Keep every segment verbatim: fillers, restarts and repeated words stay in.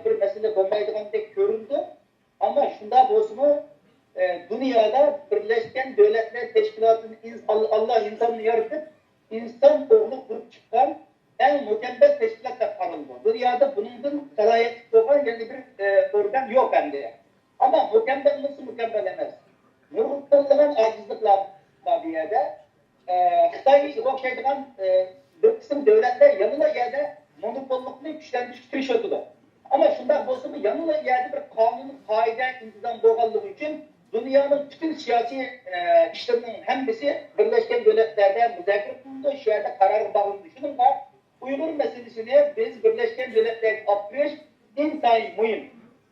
بىر مەسىلە بولمايدىغاندەك كۆرۈنىدۇ. ئەمما شۇنداق بولسىمۇ، ئە، دۇنيادا بىرلەشكەن دۆلەتلەر تەشكىلاتىنى ئىنس-، ئاللا، ئاللا ئىنساننى يارىتىپ، ئىنسان ئوغلى قۇرۇپ چىققان ئەڭ مۇكەممەل تەشكىلات دەپ قارىلىدۇ. دۇنيادا بۇنىڭدىن سالاھىيەتلىك بولغان يەنە بىر، ئە، ئورگان يوق ئەمدى. ئەمما مۇكەممەلمىسى مۇكەممەل ئەمەس. نۇرغۇنلىغان ئاجىزلىقلار بار بۇ يەردە. ئە، خىتايغا ئوخشايدىغان، ئە، بىر قىسىم دۆلەتلەر يەنىلا يەنە مونوپوللۇقنى كۈچلەندۈرۈشكە تىرىشىۋاتىدۇ. ئەمما شۇنداق بولسىمۇ، يەنىلا يەنە بىر قانۇن، قائىدە، ئىنتىزام بولغانلىقى ئۈچۈن دۇنيانىڭ پۈتۈن سىياسىي، ئە، ئىشلىرىنىڭ ھەممىسى بىرلەشكەن دۆلەتلەردە مۇزاكىرە قىلىنىدۇ، شۇ يەردە قارارغا باغلىنىدۇ. شۇنىڭغا ئۇيغۇر مەسىلىسىنى بىز بىرلەشكەن دۆلەتلەرگە ئاپىرىش ئىنتايىن مۇھىم.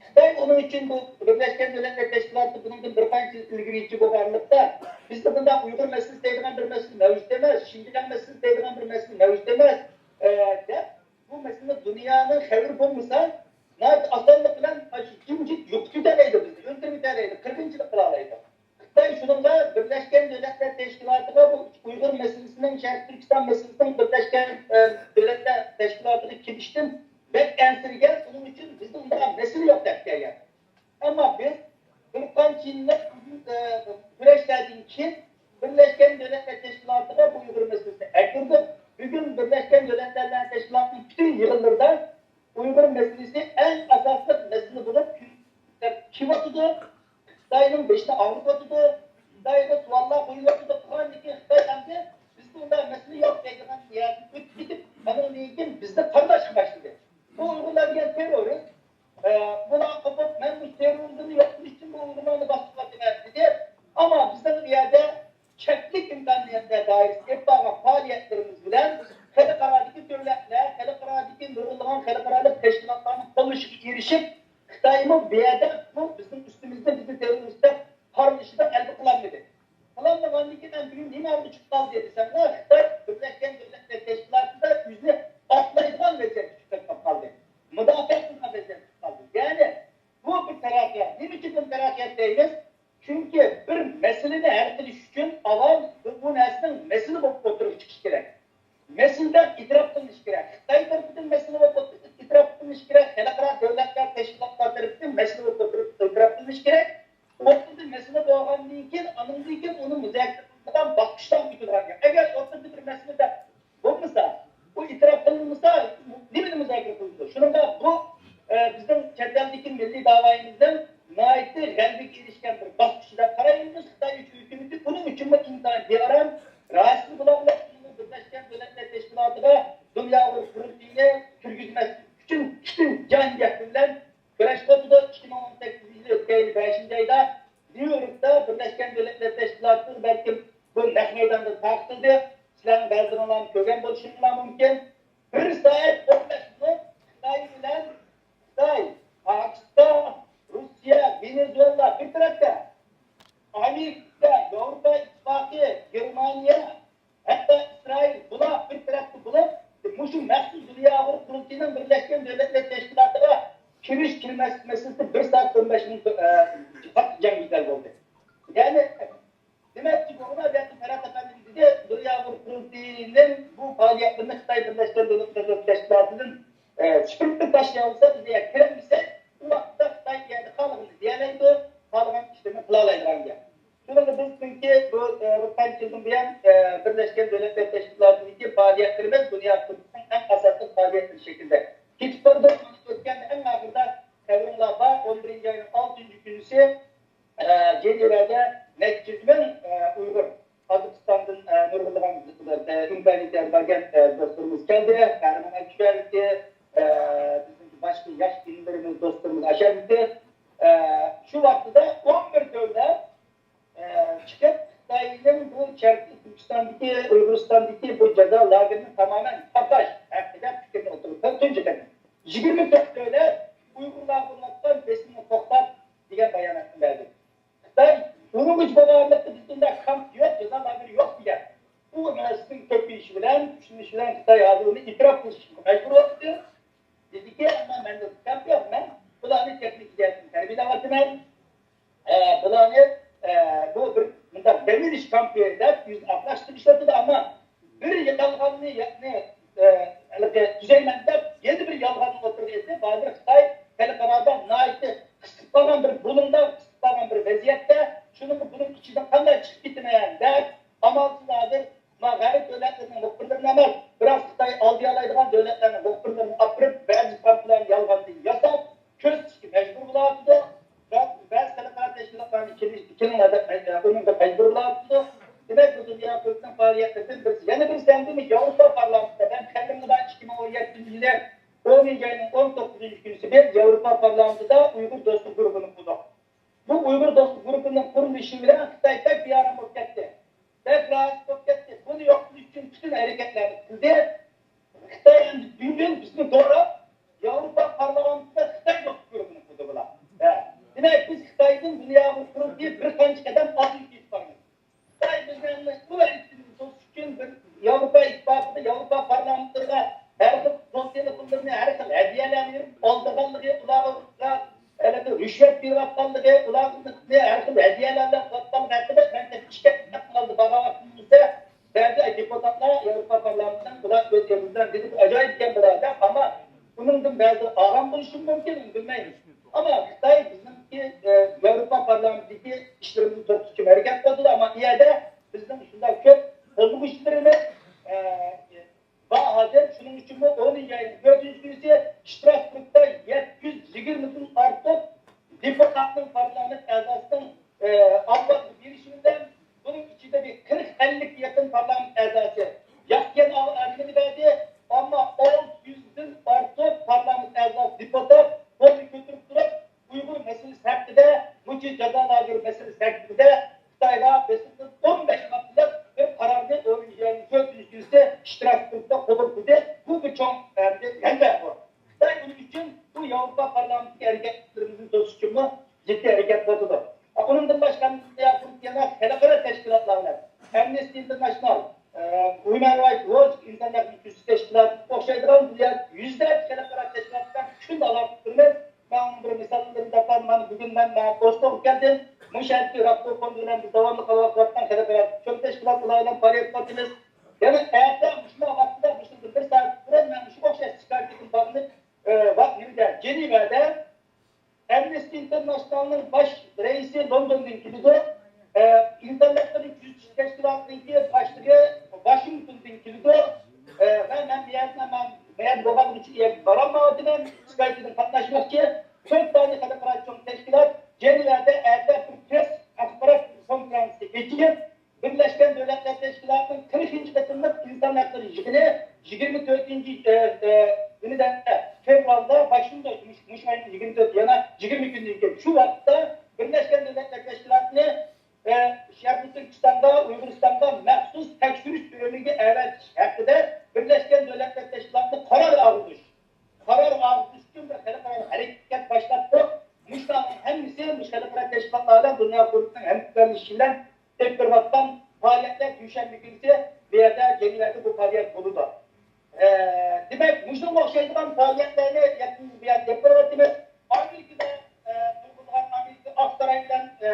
خىتاي ئۇنىڭ ئۈچۈن بۇ بىرلەشكەن دۆلەتلەر تەشكىلاتى بۇنىڭدىن بىر قانچە يىل ئىلگىرىچە بولغانلىقتا، بىزدە بۇنداق ئۇيغۇر مەسىلىسى دەيدىغان بىر مەسىلە مەۋجۇت ئەمەس، شىنجاڭ مەسىلىسى دەيدىغان بىر مەسىلە مەۋجۇت ئەمەس، ئە، دەپ، بۇ مەسىلىنى دۇنيانىڭ خەۋىرى بولمىسا، ناھايىتى ئاسانلىق بىلەن ئاشۇ جىمجىت يوقىتىۋېتەلەيدۇ بىزنى، ئۆلتۈرۈۋېتەلەيدۇ، قىرغىنچىلىق قىلالايدۇ. خىتاي شۇنىڭغا بىرلەشكەن دۆلەتلەر تەشكىلاتىغا بۇ ئۇيغۇر مەسىلىسىنىڭ، شەرقىي تۈركىستان مەسىلىسىنىڭ بىرلەشكەن، ئە، دۆلەتلەر تەشكىلاتىغا كېلىشتىن بەك ئەنسىرىگەن، ئۇنىڭ ئۈچۈن بىزدە ئۇنداق مەسىلە يوق دەپ كەلگەن. ئەمما بىز بىر قانچە يىللىق، ئە، كۈرەشلەردىن كېيىن بىرلەشكەن دۆلەتلەر تەشكىلاتىغا بۇ ئۇيغۇر مەسىلىسىنى ئەكىردۇق. بۈگۈن بىرلەشكەن دۆلەتلەر تەشكىلاتىنىڭ پۈتۈن يىغىنلىرىدا ئۇيغۇر مەسىلىسى ئەڭ ئاساسلىق مەسىلە بولۇپ كېلىۋاتىدۇ. خىتاينىڭ بېشىنى ئاغرىتىۋاتىدۇ. خىتايغا سوئاللار قويۇلۇۋاتىدۇ. قىلغاندىن كېيىن خىتاي ئەمدى بىزدە ئۇنداق مەسىلە يوق دەيدىغان يەردىن ئۆتۈپ كېتىپ، ئاندىن كېيىن بىزنى قارىلاشقا باشلىدى. بۇ ئۇيغۇرلار دېگەن تېررورىست. ئە، بۇلار قوپۇپ، مەن مۇشۇ تېررورىزمنى يوق قىلىش ئۈچۈن بۇ ئۇيغۇرلارنى باستۇرۇۋاتىمەن دېدى. ئەمما بىزنىڭ بۇ يەردە چەكلىك ئىمكانىيەتلەر دائىرىسىدە ئېلىپ بارغان پائالىيەتلىرىمىز بىلەن خەلقئارادىكى دۆلەتلەر، خەلقئارادىكى نۇرغۇنلىغان خەلقئارالىق تەشكىلاتلارنىڭ قوللىشىغا ئېرىشىپ، خىتايمۇ بۇ يەردە بۇ بىزنىڭ ئۈستىمىزدە بىزنى تېررورىست دەپ قارىلىشىدا غەلىبە قىلالمىدى. قىلالمىغاندىن كېيىن ھەم بۈگۈن نېمە ھالغا چۈشۈپ قالدى دېسەڭلار، خىتاي بىرلەشكەن دۆلەتلەر تەشكىلاتىدا ئۆزىنى ئاقلايدىغان ۋەزىيەتكە چۈشۈپ قالدى. مۇداپىئە قىلىدىغان ۋەزىيەتكە چۈشۈپ قالدى. يەنى بۇ بىر تەرەققىيات. نېمە ئۈچۈن بۇنى تەرەققىيات دەيمىز؟ چۈنكى بىر مەسىلىنى ھەل قىلىش ئۈچۈن ئاۋۋال بۇ، بۇ نەرسىنىڭ مەسىلە بولۇپ ئوتتۇرىغا چىقىشى كېرەك. مەسىلە دەپ ئېتىراپ قىلىنىشى كېرەك. خىتاي تەرىپىدىن مەسىلە بولۇپ ئېتىراپ قىلىنىشى كېرەك. خەلقئارا دۆلەتلەر، تەشكىلاتلار تەرىپىدىن مەسىلە بولۇپ ئېتىراپ قىلىنىشى كېرەك. ئوتتۇرىدا مەسىلە بولغاندىن كېيىن، ئانىڭدىن كېيىن ئۇنى مۇزاكىرە قىلىدىغان باسقۇچلار ئۆتىدىغان گەپ. ئەگەر ئوتتۇرىدا بىر مەسىلە دەپ بولمىسا، ئۇ ئېتىراپ قىلىنمىسا، نېمىنى مۇزاكىرە قىلىدۇ؟ شۇنىڭغا بۇ، ئە، بىزنىڭ چەت ئەلدىكى مىللىي داۋايىمىزنىڭ ناھايىتى غەلىبىگە ئېرىشكەن بىر باسقۇچى دەپ قارايمىز. خىتاي ھۆكۈمىتى بۇنىڭ ئۈچۈنمۇ ئىنتايىن بىئارام، راستىنى بۇلار بىلەن بىرلەشكەن دۆلەتلەر تەشكىلاتىغا دۇنيا ئۇيغۇر قۇرۇلتىيىنى كىرگۈزمەسلىك ئۈچۈن پۈتۈن جان جەھدى بىلەن كۈرەش قىلىۋاتىدۇ. ئىككى مىڭ ئون سەككىزىنچى يىلى ئۆتكەن يىلى بەشىنچى ئايدا نيۇ يوركتا بىرلەشكەن دۆلەتلەر تەشكىلاتى بەلكىم بۇ نەق مەيداندا تارقىتىلدى. سىلەرنىڭ بەزىلىرىڭلارمۇ كۆرگەن بولۇشۇڭلار مۇمكىن. بىر سائەت ئون بەش مىنۇت خىتاي بىلەن، خىتاي، پاكىستان، روسىيە، ۋېنېزۇېلا بىر تەرەپتە، ئامېرىكا، ياۋروپا ئىتتىپاقى، گېرمانىيە، ھەتتا ئىسرائىل، بۇلار بىر تەرەپتە بولۇپ، مۇشۇ مەخسۇس دۇنيا ئۇيغۇر قۇرۇلتىيىنىڭ بىرلەشكەن دۆلەتلەر تەشكىلاتىغا كىرىش كىرمەسلىك مەسىلىسىدە بىر سائەت ئون بەش مىنۇت، ئە، قاتتىق جەڭگىدەر بولدى. يەنى، دېمەكچى بولغىنىم، بۇ يەردە پەرھات ئەپەندىمىز دېدى، دۇنيا ئۇيغۇر قۇرۇلتىيىنىڭ بۇ پائالىيەتلىرىنى خىتاي بىرلەشكەن دۆلەتلەر تەشكىلاتىدىن، ئە، سۈپۈرۈپ تاشلىۋالسا، بىز يەنە كىرەلمىسەك، ئۇ ۋاقىتتا خىتاي يەنە خالىغىنىنى دېيەلەيدۇ، خالىغان ئىشلىرىنى قىلالايدىغان گەپ. شۇنىڭغا بىز چۈنكى بۇ، ئە، بىر قانچە يىلدىن بۇيان، ئە، بىرلەشكەن دۆلەتلەر تەشكىلاتىدىكى پائالىيەتلىرىمىز دۇنيا ئۇيغۇرلىرىنىڭ ئەڭ ئاساسلىق پائالىيەتلىرى شەكلىدە كېتىپ بارىدۇ. ئۆتكەندە ئەڭ ئاخىرىدا خەۋىرىڭلار بار، ئون بىرىنچى ئاينىڭ ئالتىنچى كۈنىسى، ئە، جېنېۋەدە نەچچە يۈز مىڭ، ئە، ئۇيغۇر، قازاقىستاندىن، ئە، نۇرغۇنلىغان، ئە، ئىمكانىيەتكە بارگەن، ئە، دوستلىرىمىز كەلدى. قەھرىمان ئەكىشەر ئىدى، ئە، بىزنىڭ باشقا ياش ئىنىلىرىمىز، دوستلىرىمىز ئاشۇ ئىدى. ئە، شۇ ۋاقتىدا ئون بىر دۆلەت، ئە، چىقىپ، خىتاينىڭ بۇ شەرقىي تۈركىستاندىكى، ئۇيغۇرىستاندىكى بۇ جازا لاگېرىنى تامامەن تاقاش ھەققىدە پىكىرنى ئوتتۇرىغا قويدى تۇنجى قېتىم. يىگىرمە تۆت دۆلەت ئۇيغۇرلارغا بولۇۋاتقان بېسىمنى توختات دېگەن باياناتنى بەردى. خىتاي بۇنىڭغىچە بولغانلىقتا بىزدە ئۇنداق كامپ يوق، جازا لاگېرى يوق دېگەن. ئۇ نەرسىنىڭ كۆپىيىشى بىلەن، كۈچلىنىشى بىلەن خىتاي ھازىر ئۇنى ئېتىراپ قىلىشقا مەجبۇر بولدى. دېدىكى، ئەمما مەندە كامپ يوق، مەن بۇلارنى تېخنىكا جەھەتتىن تەربىيەلەۋاتىمەن. ئە، بۇلارنى، ئە، بۇ بىر مۇنداق دەم ئېلىش كامپى دەپ يۈزىنى ئاقلاشتۇرۇشۇۋاتىدۇ، ئەمما بىر يالغاننى، يەنى، ئە، ھېلىقى تۈزەيمەن دەپ يەنە بىر يالغاننى ئوتتۇرىغا ئېتىپ، ھازىر خىتاي كۈنىسى بىز ياۋروپا پارلامېنتىدا ئۇيغۇر دوستلۇق گۇرۇپپىنى قۇردۇق. بۇ ئۇيغۇر دوستلۇق گۇرۇپپىنىڭ قۇرۇلۇشى بىلەن خىتاي بەك بىئارام بولۇپ كەتتى. بەك راھەتسىز بولۇپ كەتتى. بۇنى يوقىتىش ئۈچۈن پۈتۈن ھەرىكەتلەرنى قىلدى. خىتاي ئەمدى بۈگۈن بىزنى دوراپ، ياۋروپا پارلامېنتىدا خىتاي دوستلۇق گۇرۇپپىنى قۇردى بۇلار. ھە. دېمەك، بىز خىتايدىن دۇنياغا قۇرۇلتىيى بىر قانچە قەدەم ئالدىن كېتىپ بارىمىز. خىتاي بىزنى بۇ ھەرىكىتىنى توسۇش ئۈچۈن بىر ياۋروپا ئىتتىپاقىدا، ياۋروپا پارلامېنتلىرىغا ھەر خىل قول تېلېفونلىرىنى، ھەر خىل ھەدىيەلەرنى بېرىپ ئالدىغانلىقى، ئۇلارغا ھېلىقى رىشۋەت بېرىۋاتقانلىقى، ئۇلارنى ھەر خىل ھەدىيەلەر بىلەن قىلىۋاتقانلىقى ھەققىدە مەن تېخى ئىككى ھەپتە ئالدى بارغان ۋاقتىمىزدا بەزى دېپۇتاتلار ياۋروپا پارلامېنتىنىڭ بۇلار ئۆز يېرىمىزدە دېدى، ئاجايىپ ئىكەن بۇلار دەپ، ئەمما بۇنىڭدىن بەزى ئارام بولۇشى مۇمكىن، ئۇنى بىلمەيمىز. ئەمما خىتاي بىزنىڭكى، ئە، ياۋروپا پارلامېنتىدىكى ئىشلىرىمىزنى توختىتىشقا ھەرىكەت قىلدى، ئەمما ئۇ يەردە بىزنىڭ شۇنداق كۆپ قوللىغۇچىلىرىمىز، ئە، بار ھازىر. شۇنىڭ ئۈچۈنمۇ ئونىنچى ئاينىڭ تۆتىنچى كۈنىسى ئىشتىراكچىلىقتا يەتتە يۈز يىگىرمىدىن ئارتۇق دېپۇتاتنىڭ، پارلامېنت ئەزاسىنىڭ، ئە، ئاۋازىنى بېرىشى بىلەن، بۇنىڭ ئىچىدە بىر قىرىق ئەللىككە يېقىن پارلامېنت ئەزاسى، ياق دېگەن ئاۋازنى بەردى. ئەمما ئالتە يۈزدىن ئارتۇق پارلامېنت ئەزاسى، دېپۇتات قولىنى كۆتۈرۈپ تۇرۇپ، ئۇيغۇر مەسىلىسى ھەققىدە، مۇشۇ جازا لاگېرى مەسىلىسى ھەققىدە خىتايغا بېسىمدىن ئون بەش ھەپتىلىك بىر قارارنى ئون يەتتىنچى ئىشتىراك گۇرۇپپىدا قوبۇل قىلدى. بۇ بىر چوڭ، ئەمدى، غەلىبە بۇ. خىتاي بۇنىڭ ئۈچۈن بۇ ياۋروپا پارلامېنتىدىكى ھەرىكەتلىرىمىزنى توسۇش ئۈچۈنمۇ جىددىي ھەرىكەت قىلىدۇ. ئۇنىڭدىن باشقا، يەنە خەلقئارا تەشكىلاتلار بىلەن، ئەمنىستى ئىنتېرناشنال، ئە، ھيۇمەن رايتس ۋوچ، ئىنسان ھەقلىرى كۈرىسى تەشكىلاتى ئوخشايدىغان بۇ يەر يۈزلەرچە خەلقئارا تەشكىلات بىلەن كۈندە ئالاقە قىلىمىز. مەن ئۇنىڭ بىر مىساللىرىنى دەپ بەردىم. مانا بۈگۈن مەن، مەن ئوسلوغا كەلدىم. مۇشۇ يەردىكى راپتور فوندى بىلەن بىز داۋاملىق ئالاقە قىلىۋاتقان خەلقئارا چوڭ تەشكىلات بىلەن پائالىيەت قىلىۋاتىمىز. يەنە ئەتە مۇشۇنداق ۋاقىتتا، مۇشۇندىن بىر سائەت بۇرۇن مەن مۇشۇ ئوخشاش سكايپتىن باغلىنىپ، ئە، ۋاق نېمىدە، جېنېۋەدە ئەمنىستى ئىنتېرناشنالنىڭ باش رەئىسى لوندوندىن كېلىدۇ. ئە، ئىنسان ھەقلىرى كۆزىتىش تەشكىلاتىنىڭكى باشلىقى ۋاشىنگتوندىن كېلىدۇ. ئە، مەن، مەن بۇ يەردە، مەن بۇ يەردە بولغانلىقىم ئۈچۈن ئۇ يەرگە بارالمايۋاتىمەن. سكايپتىن قاتناشماقچى. تۆت دانە خەلقئارا چوڭ تەشكىلات جەنۋەدە ئەتە بىر پرېس ئاخبارات كونفېرانسى ئېچىپ، بىرلەشكەن دۆلەتلەر تەشكىلاتىنىڭ قىرىقىنچى قېتىملىق ئىنسان ھەقلىرى يىغىنى يىگىرمە تۆتىنچى، ئە، ئە، كۈنىدە، فېۋرالدا باشلىنىدۇ. مۇش-، مۇشۇ ئاينىڭ يىگىرمە تۆتى، يەنە يىگىرمە كۈندىن كېيىن. شۇ ۋاقىتتا بىرلەشكەن دۆلەتلەر تەشكىلاتىنى، ئە، شەرقىي تۈركىستاندا، ئۇيغۇرىستاندا مەخسۇس تەكشۈرۈش بۆلۈمىگە ئەۋەتىش ھەققىدە بىرلەشكەن دۆلەتلەر تەشكىلاتىنىڭ قارار ئاغدۇرۇش، قارار ئاغدۇرۇش ئۈچۈن بىر خەلقئارا ھەرىكەت باشلاتتۇق. مۇشۇلارنىڭ ھەممىسى مۇشۇ خەلقئارا تەشكىلاتلار بىلەن دۇنيا قۇرۇلتىيىنىڭ ھەمكارلىشىشى بىلەن ئېلىپ بېرىۋاتقان پائالىيەتلەر. دۈشەنبە كۈنىسى بۇ يەردە، جەنۋەدە بۇ پائالىيەت بولىدۇ. ئە، دېمەك، مۇشۇنىڭغا ئوخشايدىغان پائالىيەتلەرنى يەتتىنچى ئايدا ئېلىپ بېرىۋاتىمىز. ئامېرىكىدا، ئە، بولغان ئامېرىكا ئاق ساراي بىلەن، ئە،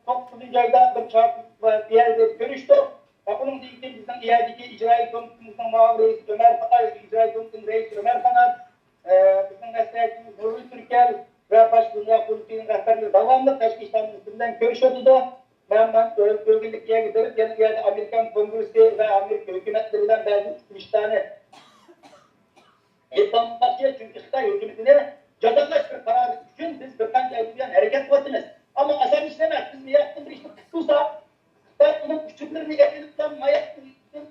توققۇزىنچى ئايدا بىر چاغ بۇ يەردە كۆرۈشتۇق. ۋە ئۇنىڭدىن كېيىن بىزنىڭ ئۇ يەردىكى ئىجرائىي كومىتېتىمىزنىڭ مۇئاۋىن رەئىسى ئۆمەر، ئىجرائىي كومىتېتىنىڭ رەئىسى ئۆمەر قانات، ئە، بىزنىڭ مەسلىھەتچىمىز نۇرى تۈركەل ۋە باشقا دۇنيا قۇرۇلتىيىنىڭ رەھبەرلىرى داۋاملىق تاشقى ئىشلار مىنىستىرى بىلەن كۆرۈشۈۋاتىدۇ. مەن، مەن ئۆ-، ئۆگۈنلۈك يەرگە بېرىپ، يەنە ئۇ يەردە ئامېرىكان كونگرېسسى ۋە ئامېرىكا ھۆكۈمەتلىرى بىلەن بەزى ئۇچرىشىشلارنى ئېلىپ بارماقچى، چۈنكى خىتاي ھۆكۈمىتىنى جازالاش بىر قارارى ئۈچۈن بىز بىر قانچە ئاي بۇيان ھەرىكەت قىلىۋاتىمىز. ئەمما ئاسان ئىش ئەمەس. بىز مۇياقتىن بىر ئىشنى قىلىپ تۇرساق، خىتاي ئۇنىڭ ئۇچۇرلىرىنى ئېلىپلا، ماياقتىن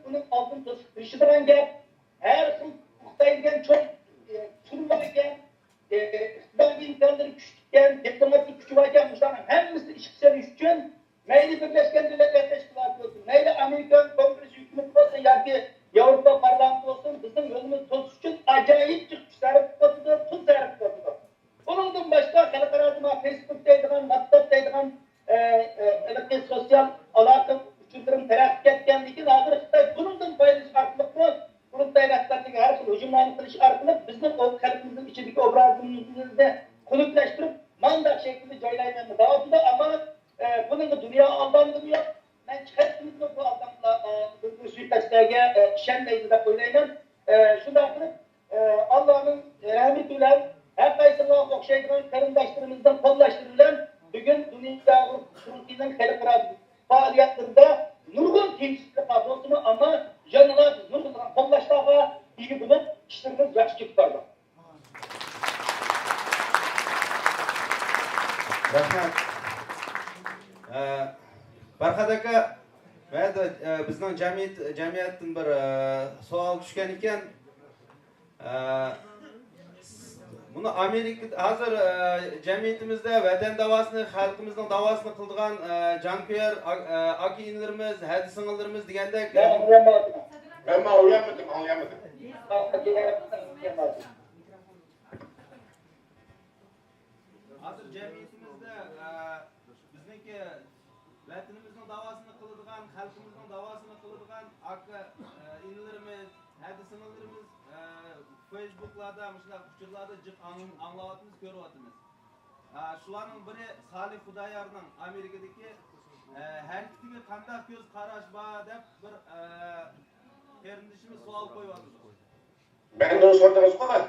ئۇنىڭ ئالدىنى توسۇپ تۇرۇشىدىغان گەپ. ھەر خىل خىتاي دېگەن چوڭ، ئە، تۈرى بار ئىكەن، ئە، ئىقتىسادىي ئىمكانلىرى كۈچلۈككەن، دىپلوماتىك كۈچى بار ئىكەن، مۇشۇلارنىڭ ھەممىسىنى ئىشقا سېلىش ئۈچۈن مەيلى بىرلەشكەن دۆلەتلەر تەشكىلاتى بولسۇن، مەيلى ئامېرىكان كونگرېسسى ھۆكۈمىتى بولسۇن ياكى ياۋروپا پارلامېنتى بولسۇن، بىزنىڭ يولىمىزنى توسۇش ئۈچۈن ئاجايىپ جىق كۈچ سەرپ قىلىۋاتىدۇ، پۇل سەرپ قىلىۋاتىدۇ. بۇنىڭدىن باشقا، خەلقئارادا مانا فېيسبۇك دەيدىغان، ۋاتساپ دەيدىغان، ئە، ئە، ھېلىقى سوتسىيال ئالاقە ئۇچۇرلىرىمۇ تەرەققىي كەتكەن، لېكىن ھازىر خىتاي بۇنىڭدىن پايدىلىنىش ئارقىلىقمۇ قۇرۇلتاي رەھبەرلىرىگە ھەر خىل ھۇجۇملارنى قىلىش ئارقىلىق بىزنىڭ ئۇ خەلقىمىزنىڭ ئىچىدىكى ئوبرازىمىزنى خۇنۈكلەشتۈرۈپ، مانداق شەكىلدە جايلايمەن دەۋاتىدۇ. ئەمما، ئە، بۇنىڭغا دۇنيا ئالدانغىنى يوق. مەن ھېچقايسىمىزمۇ بۇ ئالداملار، ئە، بۇ سۇيىقەستلەرگە، ئە، ئىشەنمەيدۇ دەپ ئويلايمەن. ئە، شۇنداق قىلىپ، ئە، ئاللانىڭ رەھمىتى بىلەن ھەر قايسىڭلارغا ئوخشايدىغان قېرىنداشلىرىمىزنىڭ قوللاشلىرى بىلەن بۈگۈن دۇنيا قۇرۇلتىيىنىڭ خەلقئارا پائالىيەتلىرىدە نۇرغۇن قىيىنچىلىقلار بولسىمۇ، ئەمما يەنىلا بىز نۇرغۇنلىغان قوللاشلارغا ئىگە بولۇپ، ئىشلىرىمىز ياخشى كېتىپ بارىدۇ. رەھمەت. ئە، پەرھات ئاكا، مەندە، ئە، بىزنىڭ جەمئىيەت، جەمئىيەتتىن بىر، ئە، سوئال چۈشكەن ئىكەن. ئە، بۇنى ئامېرىكا ھازىر، ئە، جەمئىيىتىمىزدە ۋەتەن داۋاسىنى، خەلقىمىزنىڭ داۋاسىنى قىلىدىغان، ئە، جانكۆيەر ئا-، ئە، ئاكا-ئىنىلىرىمىز، ھەدە سىڭىللىرىمىز دېگەندەك، مەن ئاڭلىيالمىدىم، ئاڭلىيالمىدىم. ھازىر جەمئىيىتىمىزدە، ئە، بىزنىڭكى ۋەتىنىمىزنىڭ داۋاسىنى قىلىدىغان، خەلقىمىزنىڭ داۋاسىنى قىلىدىغان ئاكا، ئە، ئىنىلىرىمىز، ھەدە سىڭىللىرىمىز، ئە، فېيسبۇكلاردا، مۇشۇنداق ئۇچۇرلاردا جىق ئاڭ-، ئاڭلاۋاتىمىز، كۆرۈۋاتىمىز. ئە، شۇلارنىڭ بىرى سالىھ خۇدايارنىڭ ئامېرىكىدىكى، ئە، ھەرىكىتىگە قانداق كۆز قاراش بار دەپ بىر، ئە، قېرىندىشىمىز سوئال قويۇۋاتىدۇ. مەندىن سورىدىڭىزغۇ؟ ھە،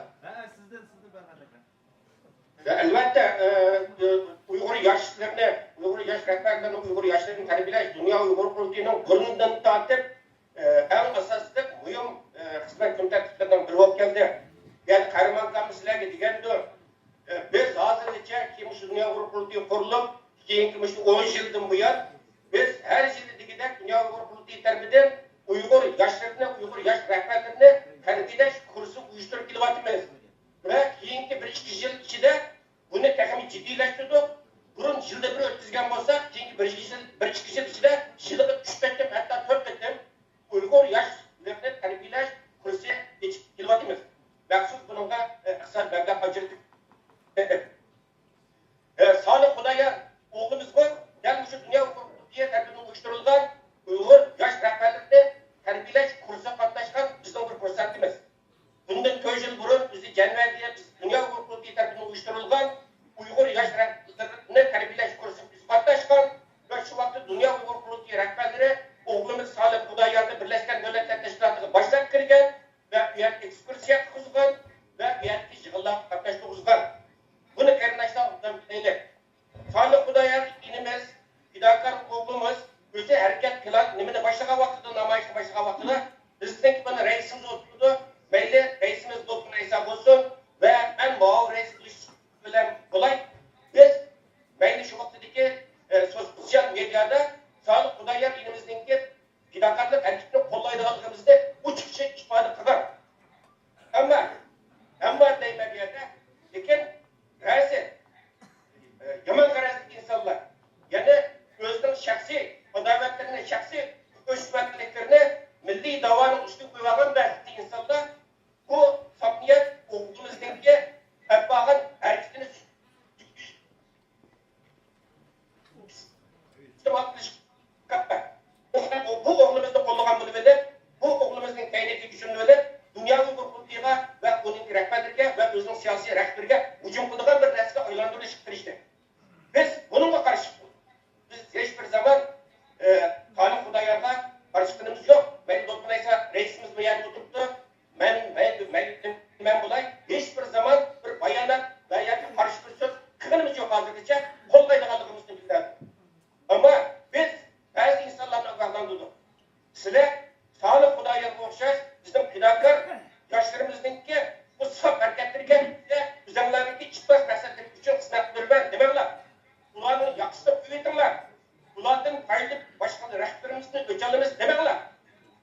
سىزدىن، سىزدىن، پەرھات ئاكا. ۋە ئەلۋەتتە، ئە، ئۇيغۇر ياشلىرىنى، ئۇيغۇر ياش رەھبەرلىرىنى، ئۇيغۇر ياشلىرىنى تەربىيەلەش دۇنيا ئۇيغۇر قۇرۇلتىيىنىڭ بۇرنىدىن تارتىپ، ئە، ئەڭ ئاساسلىق مۇھىم، ئە، خىزمەت كۈن تەرتىپلىرىنىڭ بىرى بولۇپ كەلدى. يەنى قەھرىمان ئاكام سىلەرگە دېگەندۇ، ئە، بىز ھازىرغىچە كېيىن مۇشۇ دۇنيا ئۇيغۇر قۇرۇلتىيى قۇرۇلۇپ، كېيىنكى مۇشۇ ئون يىلدىن بۇيان، بىز ھەر يىلى دېگۈدەك دۇنيا ئۇيغۇر قۇرۇلتىيى تەرىپىدىن ئۇيغۇر ياشلىرىنى، ئۇيغۇر ياش رەھبەرلىرىنى تەربىيەلەش كۇرسى ئۇيۇشتۇرۇپ كېلىۋاتىمىز. ۋە كېيىنكى بىر ئىككى يىل ئىچىدە بۇنى تېخىمۇ جىددىيلەشتۈردۇق. بۇرۇن يىلدا بىر ئۆتكۈزگەن بولساق، كېيىنكى بىر يىل، بىر ئىككى يىل ئىچىدە يىلىغا ئۈچ قېتىم، ھەتتا تۆت قېتىم ئۇيغۇر ياشلىرىنى تەربىيەلەش كۇرسى ئېچىپ كېلىۋاتىمىز. مەخسۇس بۇنىڭغا، ئە، ئىقتىساد مەبلەغ ئاجرىتىپ، ئە، سالىھ خۇدايار ئوغلىمىزمۇ دەل مۇشۇ دۇنيا ئۇيغۇر قۇرۇلتىيى تەرىپىدىن ئۇيۇشتۇرۇلغان ئۇيغۇر ياش رەھبەرلىرىنى تەربىيەلەش كۇرسىغا قاتناشقان بىزنىڭ بىر كۇرسانتىمىز. بۇندىن تۆت يىل بۇرۇن بىزنى جەنۋەدە بىز دۇنيا ئۇيغۇر قۇرۇلتىيى تەرىپىدىن ئۇيۇشتۇرۇلغان ئۇيغۇر ياش رەھبەرلىرىنى تەربىيەلەش كۇرسىغا بىز قاتناشقان ۋە شۇ ۋاقىتتا دۇنيا ئۇيغۇر قۇرۇلتىيى رەھبەرلىرى ئوغلىمىز سالىھ خۇدايارنى بىرلەشكەن دۆلەتلەر تەشكىلاتىغا باشلاپ كىرگەن ۋە ئۇ يەردە ئېكسكۇرسىيە قىلغان ۋە ئۇ يەردىكى يىغىنلارغا قاتناشتۇرغۇزغان. بۇنى قېرىنداشلار ئوبدان بىلەيلى. سالىھ خۇدايار ئىنىمىز، پىداكار ئوغلىمىز ئۆزى ھەرىكەت پىلان نېمىنى باشلىغان ۋاقتىدا، نامايىشنى باشلىغان ۋاقتىدا بىزنىڭكى مانا رەئىسىمىز ئولتۇرىدۇ. مەيلى رەئىسىمىز دولقۇن ئەيسا بولسۇن ۋە مەن مۇئاۋىن رەئىس بولۇش بىلەن بولاي. بىز مەيلى شۇ ۋاقتىدىكى، ئە، سوتسىيال مېدىيادا سالىھ خۇدايار ئىنىمىزنىڭكى پىداكارلىق ھەرىكىتىنى قوللايدىغانلىقىمىزنى ئوچۇقچە ئىپادە قىلغان. ئەمما، ئەمما دەيمەن بۇ يەردە، لېكىن بەزى، ئە، يامان غەرەزلىك ئىنسانلار يەنە ئۆزىنىڭ شەخسىي ئاداۋەتلىرىنى، شەخسىي ئۆچمەنلىكلىرىنى مىللىي داۋانىڭ ئۈستىگە قويۇۋالغان بەزى ئىنسانلار بۇ ساپ نىيەت ئوغلىمىزنىڭكى ئەپ بارغان ھەرىكىتىنى ئىستېمال قىلىش. بۇ ئوغلىمىزنى قوللىغان بولۇۋېلىپ، بۇ ئوغلىمىزنىڭ كەينىگە يوشۇرۇنۇۋېلىپ، دۇنيا ئۇيغۇر قۇرۇلتىيىغا ۋە ئۇنىڭ رەھبەرلىرىگە ۋە ئۆزىنىڭ سىياسىي رەھبىرىگە ھۇجۇم قىلىدىغان بىر نەرسىگە ئايلاندۇرۇشقا تىرىشتى. بىز بۇنىڭغا قارشى چىقتۇق. بىز ھېچ بىر زامان، ئە، سالىھ خۇدايارغا قارشى چىققىنىمىز يوق. مەيلى دولقۇن ئەيسا رەئىسىمىز بۇ يەردە ئولتۇرۇپتۇ. مەن، مەن، مەن، مەن بولاي، ھېچ بىر زامان بىر بايانات ۋە ياكى قارشى بىر سۆز قىلغىنىمىز يوق ھازىرغىچە، قوللايدىغانلىقىمىزنى بىلدۈردۇق. ئەمما بىز بەزى ئىنسانلارنى ئاگاھلاندۇردۇق. سىلەر سالىھ خۇدايارغا ئوخشاش بىزنىڭ پىداكار ياشلىرىمىزنىڭكى بۇ ساپ ھەرىكەتلىرىگە ئۆزەڭلارنىڭكى ئىپلاس مەقسەتلىرى ئۈچۈن خىزمەت قىلىمەن دېمەڭلار. ئۇلارنىڭ ياقىسىنى قويۇۋېتىڭلار. ئۇلاردىن پايدىلىنىپ باشقا رەھبىرىمىزنى ئۆچ ئالىمىز دېمەڭلار.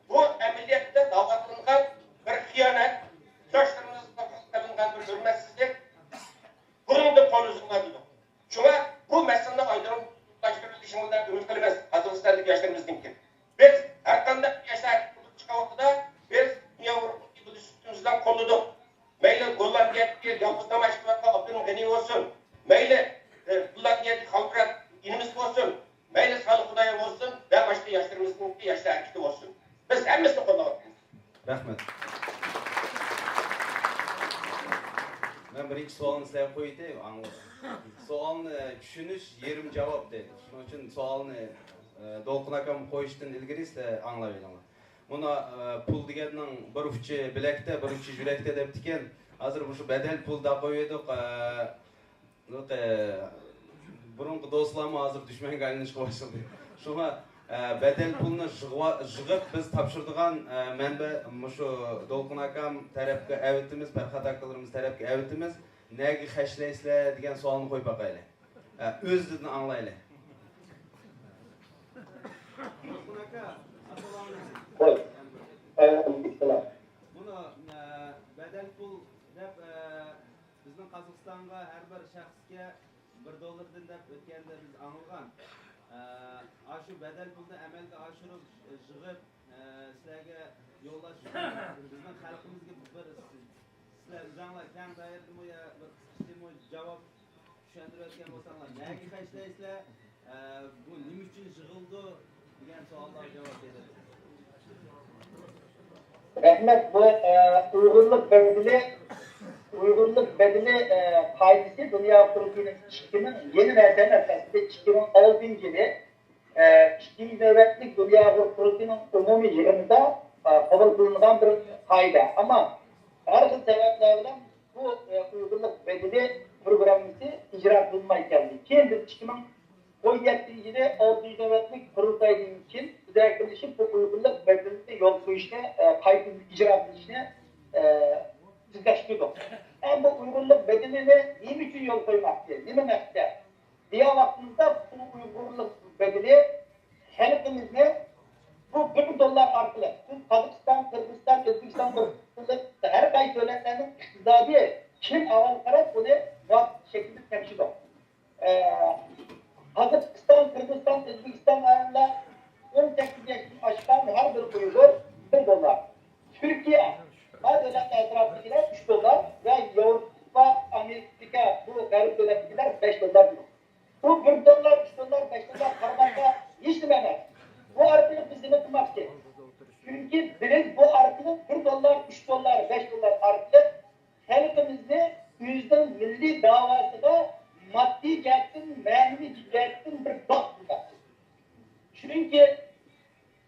بۇ ئەمەلىيەتتە داۋا قىلىنغان بىر خىيانەت، ياشلىرىمىزغا قىلىنغان بىر ھۆرمەتسىزلىك. بۇنىڭدىن قول ئۈزۈڭلار دېدۇق. شۇڭا بۇ مەسىلىنى ئايدىڭلاشتۇرۇۋېلىشىڭلارنى ئۈمىد قىلىمىز قازاقىستاندىكى ياشلىرىمىزنىڭكى. بىز ھەرقانداق ياشلار ھەرىكىتى بولۇپ چىققان ۋاقتىدا بىز دۇنيا ئۇيغۇر قۇرۇلتىيى بىلەن سۈپىتىمىز بىلەن قوللىدۇق. مەيلى گوللاندىيەدىكى يالغۇز نامايىش قىلىۋاتقان ئابدۇرېھىم غېنى بولسۇن، مەيلى، ئە، گوللاندىيەدىكى خالمۇرات ئىنىمىز بولسۇن، مەيلى سالىھ خۇدايار بولسۇن ۋە باشقا ياشلىرىمىزنىڭكى ياشلار ھەرىكىتى بولسۇن. بىز ھەممىسىنى قوللاۋاتىمىز. رەھمەت. مەن بىرىنچى سوئالنى سىلەرگە قويۇۋېتەي، ئاڭلاڭ. سوئالنى چۈشىنىش يېرىم جاۋاب دەيدۇ. شۇنىڭ ئۈچۈن سوئالنى، ئە، دولقۇن ئاكام قويۇشتىن ئىلگىرى سىلەر ئاڭلاۋېلىڭلار. مۇنا، ئە، پۇل دېگەننىڭ بىر ئۇچى بىلەكتە، بىر ئۇچى يۈرەكتە دەپتىكەن. ھازىر مۇشۇ بەدەل پۇل دەپ قويۇۋىدۇق. ئە، بۇرۇنقى دوستلارمۇ ھازىر دۈشمەنگە ئايلىنىشقا باشلىدى. شۇڭا، ئە، بەدەل پۇلنى يىغىۋا-، يىغىپ بىز تاپشۇرىدىغان، ئە، مەنبە مۇشۇ دولقۇن ئاكام تەرەپكە ئەۋېتىمىز، پەرھات ئاكىلىرىمىز تەرەپكە ئەۋېتىمىز. نەگە خەجلەيسىلەر دېگەن سوئالنى قويۇپ باقايلى. ئە، ئۆزىدىن ئاڭلايلى. دولقۇن ئاكا، ئەسسالامۇئەلەيكۇم. ۋەئەلەيكۇمسالام. بۇنى، ئە، بەدەل پۇل دەپ، ئە، بىزنىڭ قازاقىستانغا ھەر بىر شەخسكە بىر دوللاردىن دەپ ئۆتكەندە بىز ئاڭلىغان. ئە، ئاشۇ بەدەل پۇلنى ئەمەلگە ئاشۇرۇپ، يىغىپ، ئە، سىلەرگە يوللاش ئۈچۈن بىزنىڭ خەلقىمىزگە بىر سىلەر ئۆزۈڭلار كەڭ دائىرىدىمۇ يا بىر قىسقىچىمۇ جاۋاب چۈشەندۈرۈۋەتكەن بولساڭلار، نەگە خەجلەيسىلەر؟ ئە، بۇ نېمە ئۈچۈن يىغىلىدۇ؟ دېگەن سوئاللارغا جاۋاب بېرىڭ. رەھمەت. بۇ، ئە، ئۇيغۇرلۇق بەدىلى، ئۇيغۇرلۇق بەدىلى، ئە، قائىدىسى دۇنيا قۇرۇلتىيىنىڭ ئىككى مىڭ، يېڭى نەرسە ئەمەس، ئەسلىدە ئىككى مىڭ ئالتىنچى يىلى، ئە، ئىككىنچى نۆۋەتلىك دۇنيا ئۇيغۇر قۇرۇلتىيىنىڭ ئومۇمىي يىغىنىدا، ئە، قوبۇل قىلىنغان بىر قائىدە. ئەمما ھەر خىل سەۋەبلەر بىلەن بۇ، ئە، ئۇيغۇرلۇق بەدىلى پروگراممىسى ئىجرا قىلىنماي كەلدى. كېيىن بىز ئىككى مىڭ ئون يەتتىنچى يىلى ئالتىنچى نۆۋەتلىك قۇرۇلتايدىن كېيىن مۇزاكىرىلىشىپ، بۇ ئۇيغۇرلۇق بەدىلىنى يولغا قويۇشنى، ئە، قايتىدىن ئىجرا قىلىشنى، ئە، تېزلەشتۈردۇق. ئەمما بۇ ئۇيغۇرلۇق بەدىلىنى نېمە ئۈچۈن يولغا قويماقچى؟ نېمە مەقسەت؟ دېگەن ۋاقتىمىزدا بۇ ئۇيغۇرلۇق بەدىلى خەلقىمىزنى بۇ بىر دوللار ئارقىلىق، بىز قازاقىستان، قىرغىزىستان، ئۆزبېكىستان ئارقىلىق ھەر قايسى دۆلەتلەرنىڭ ئىقتىسادى كىم ئاۋۋال قاراپ، بۇنى مۇۋاپىق شەكىلدە تەڭشىدۇق. ئە، قازاقىستان، قىرغىزىستان، ئۆزبېكىستان رايونىدا ئون سەككىز ياشتىن ئاشقان ھەر بىر ئۇيغۇر بىر دوللار. تۈركىيە، بار دۆلەتلەر ئەتراپىدىكىلەر ئۈچ دوللار ۋە ياۋروپا، ئامېرىكا، بۇ غەرب دۆلەتتىكىلەر بەش دوللار. بۇ بىر دوللار، ئۈچ دوللار، بەش دوللار قارىماققا ھېچنېمە ئەمەس. بۇ ئارقىلىق بىز نېمە قىلماقچى؟ چۈنكى بىز بۇ ئارقىلىق بىر دوللار، ئۈچ دوللار، بەش دوللار ئارقىلىق خەلقىمىزنى ئۆزىنىڭ مىللىي داۋاسىغا ماددىي جەھەتتىن، مەنىۋى جەھەتتىن بىر باغ قىلماقچى. چۈنكى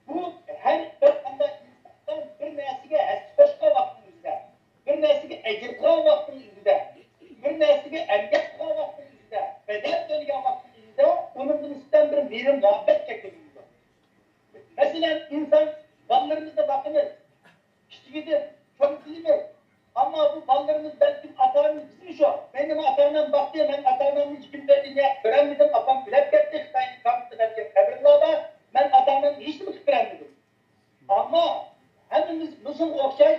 بۇ ھەر بىر قانداق ئىنسان بىر نەرسىگە ھەسسە قوشقان ۋاقتىنىڭ ئۆزىدە، بىر نەرسىگە ئەجىر قىلغان ۋاقتىنىڭ ئۆزىدە، بىر نەرسىگە ئەمگەك قىلغان ۋاقتىنىڭ ئۆزىدە، بەدەل تۆلىگەن ۋاقتىنىڭ ئۆزىدە ئۇنىڭدىن نىسبەتەن بىر مېھرى مۇھەببەت شەكىللىنىدۇ. مەسىلەن، ئىنسان بالىلىرىمىزنى باقىمىز، كىچىكىدىن چوڭ قىلىمىز. ئەمما بۇ بالىلىرىمىز بەلكىم ئاتا-ئانىمىز بىزمۇ شۇ. مېنىمۇ ئاتا-ئانام باقتى، مەن ئاتا-ئانامنى ئىككى كۈن بەردى، نەق كۆرەلمىدىم، ئاپام ئۆلۈپ كەتتى، خىتاينىڭ كامپۇسىدا بەلكىم قەبرىلەر بار، مەن ئاتا-ئانامنى ھېچنېمە قىلىپ بېرەلمىدىم. ئەمما ھەممىمىز مۇشۇنىڭغا ئوخشاش